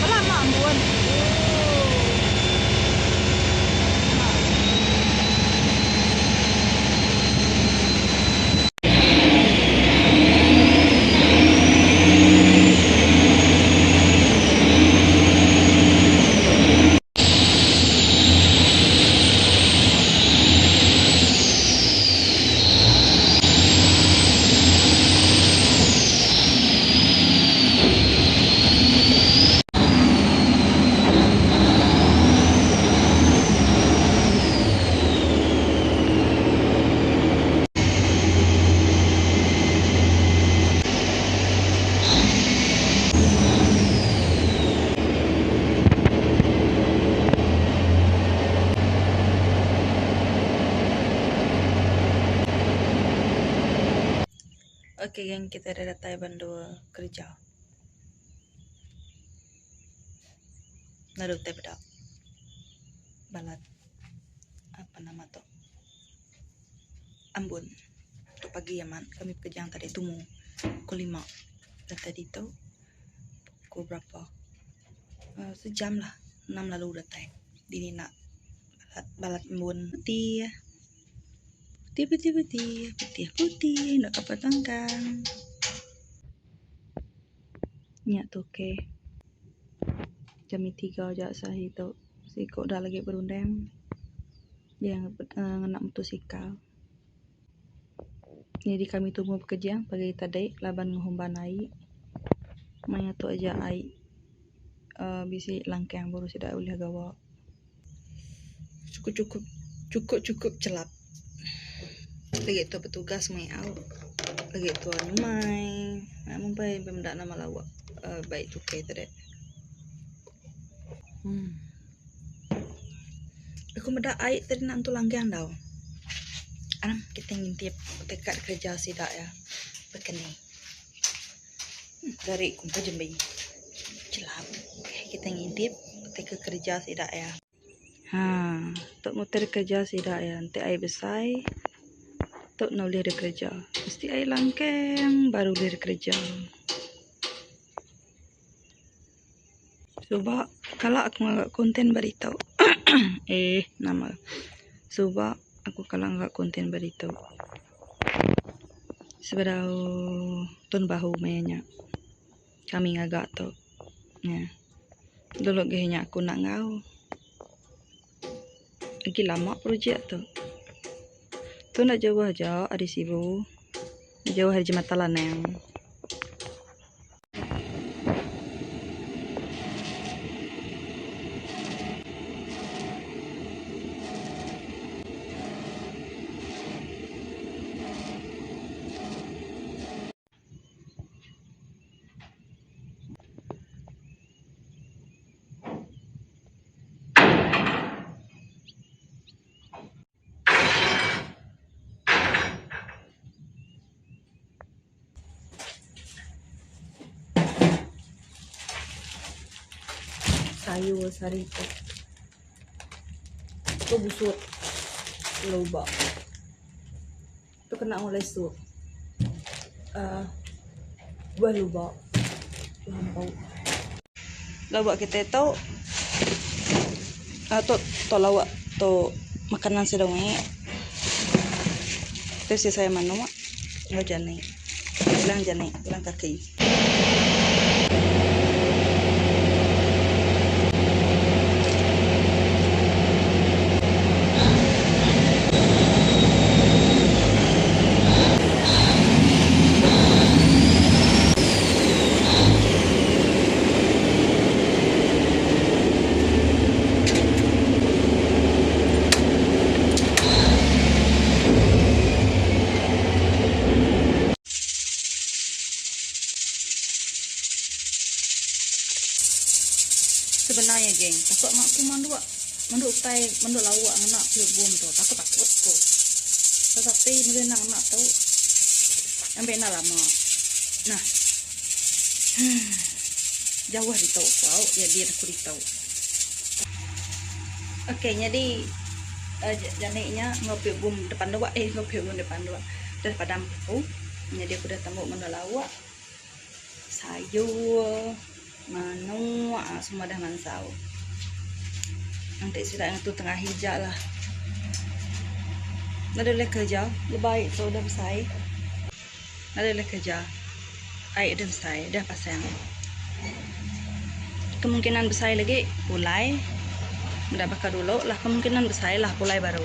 Lama ambun. Ok geng kita dah datai ba endur kerja. Lalu utai peda balat apa nama tu ambun. Tu pagi amat kami bekejang tadi tumu pukul lima datai ditu pukul berapa uhh sejam lah enam lalu datai dini enda balat balat embun putih putih putih putih putih putih enda kapat tangkang. Nya tokey kami tiga aja sehari tu siku da lagi berunding iya ngena motosikal. Nyadi kami tumu bekejang pagi tadi laban ngehumban ai. Maya tu aja ai uhh bisi langkang baru sida ulih gawa. Cukup cukup cukup cukup chelap. Lagi tu betugas meh au. Lagi tu nyumai meh meh meda nama lawa uhh bai tukey tadi. Uhh aku meda ai tadi nak entu langgang dau. Aram kitai ngintip tekad kerja sida iya baka ni. Gari ku empu jembi chelap. Kitai ngintip teka kerja sida iya. Haa tu muter kerja sida iya enti ai besai tu ne ulih deh kerja. Mesti ai langkang baru ulih deh kerja. Suba kala aku ngaga content ba ditu eeh nama suba aku kala ngaga content ba ditu sebedau tun bahu maya nya kami ngaga tu. Nya. Dulu gih nya aku enda enggau. Agi lama projek tu. Tu enda jauh aja ari Sibu. Jauh ari Jematan Lanang. Sayur sehari tu. Tu busut lubak. Tu kena ngulai sup uhh buah lubok buah empau. Lubok kitai tu uhh tu tu lawak tu makanan sida ngi tu sisa manok enggau jani tulang jani tulang kaki. Sebenar iya geng, takut amat ku manduk manduk utai manduk lauk ngena periuk bom tu. Takut takut ku. Tetapi meli enda ngena tu ambi enda lama. Nah. Huh. Jauh ditu ku au jadi aku ditu. Okey nyadi uh, jani nya enggau periuk bom depan dua eh enggau periuk bom depan dua. Dah padam ku. Nyadi aku udah tembu menda lauk, sayur, manuk semua dah mansau. Enti sida ngetu tengah ija lah. Nadai ulih kerja lebai tu udah besai. Nadai ulih kerja ai udah besai udah pasang. Kemungkinan besai lagi pulai meda baka dulu lah kemungkinan besai lah pulai baru.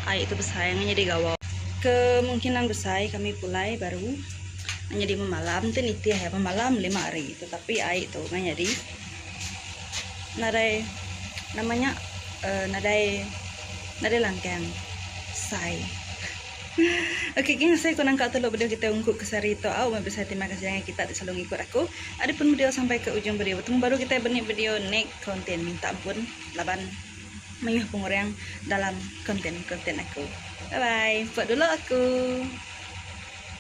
Ai tu besai ngan nyadi gawa. Kemungkinan besai kami pulai baru nyadi memalam ti nitih iya memalam lima hari tetapi ai tu ngan nyadi nadai nama nya uhh nadai nadai langkang besai. Ok geng asai ku nangka telu video kitai ungkup ke sehari tu au meh besai terima kasih ngagai kita ti selalu ngikut aku ari pun video sampai ke ujung video betemu baru kitai benik video next content minta ampun laban mayuh pengurang dalam content content aku bye bye empat dulu aku.